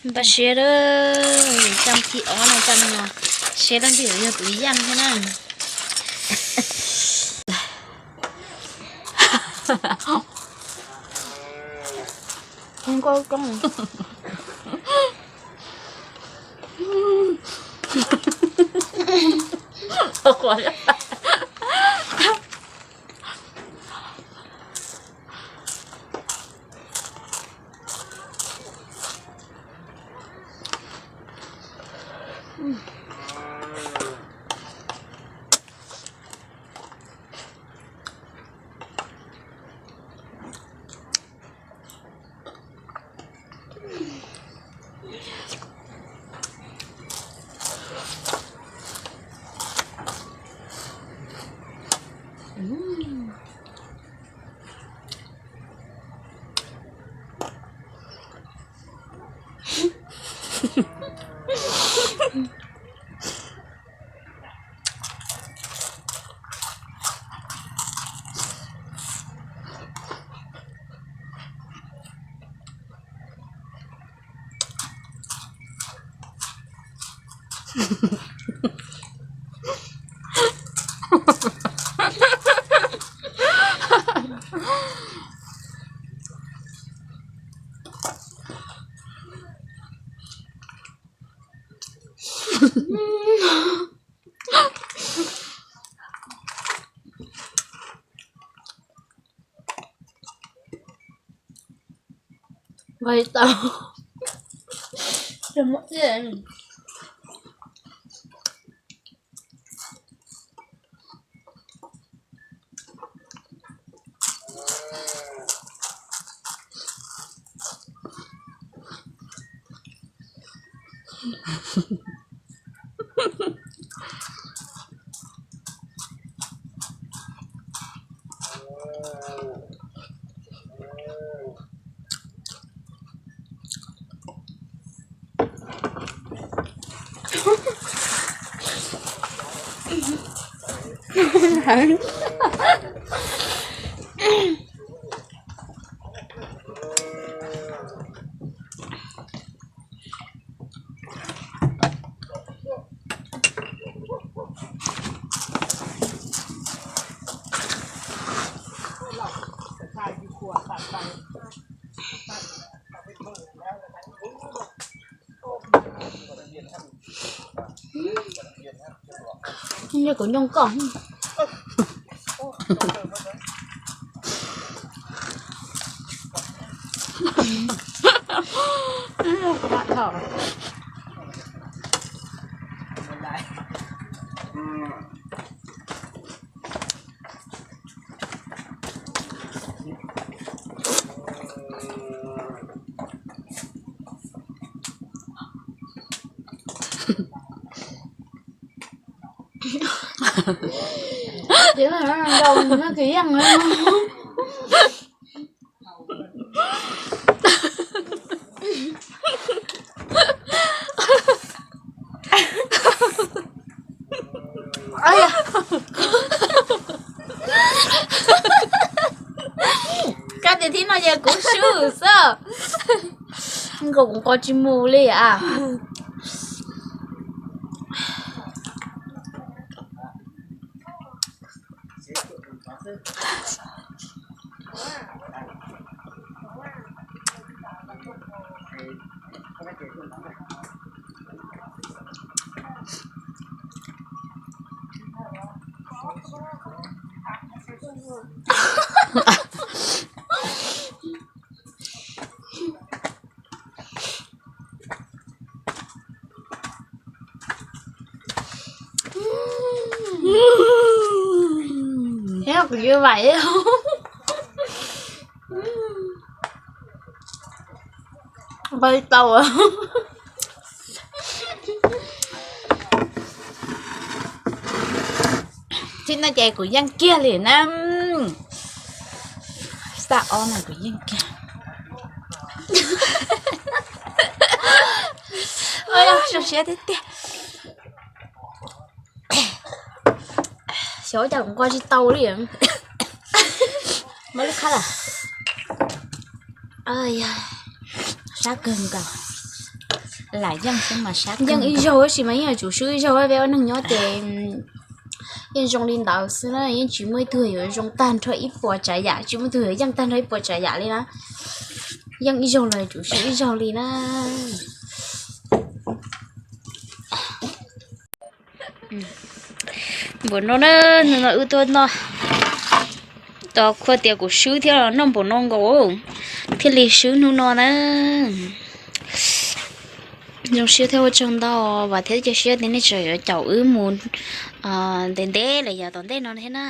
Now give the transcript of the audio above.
Npaj siab lawm, coj thib ob no coj no, siab leej twg yog tus yaj thiab na. Nqaij tau. Nyob kuv nyob koj. Tias no kwv yeej na. Koj tias thib no ces kuv swb xwb. Nkaus kuv nqo tsis mus li as. Thiab kuv yuav vais nqaij tau. Txij no ces kuv yeej kiag li na. Xab ob no kuv yeej kiag. Zoo siab tiag tiag. Xyov cas kuv nqo tsis tau li. Muab lub khab lawm. Sab kawg nkaus. Lam yeej xwb mas sab yeej ib zaug tab sis mas yeej yuav tsum swb ib zaug, peb ua neeg nyob ces yeej zoo li ntawd xwb na, yeej tsis muaj ib tug yuav zoo tag nrho ib puas tsav yam, tsis muaj ib tug yuav yeej tag nrho ib puas tsav yam li na. Yeej ib zaug los yuav tsum swb ib zaug li na. Npaum no na, hnub no wb tuaj noj, tos khuaj tias kuv swb thiab los noj npaum no nkaus thiaj li swb hnub no na. Zoo siab thiab ua tsaug ntau, vam thiab cia siab tias nej tseem yuav caum wb mus ntev ntev lawm yav tom ntej no thiab na.